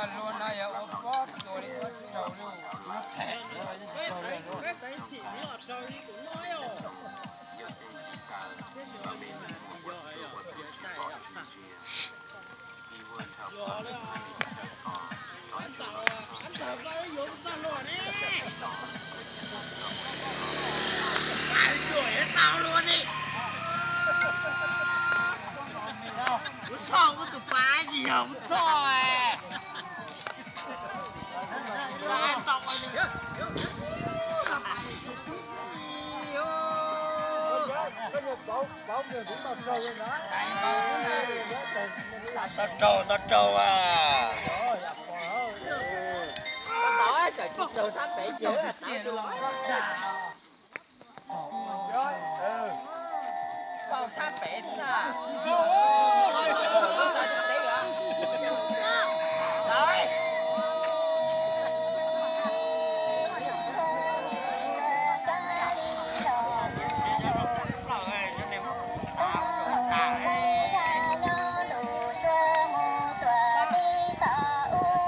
Luag no yog ua pob tsuas li pob tsaug li. Kuv txhoj kuv tus pas tsis yog kuv txhoj. Tau raug, tau raug a.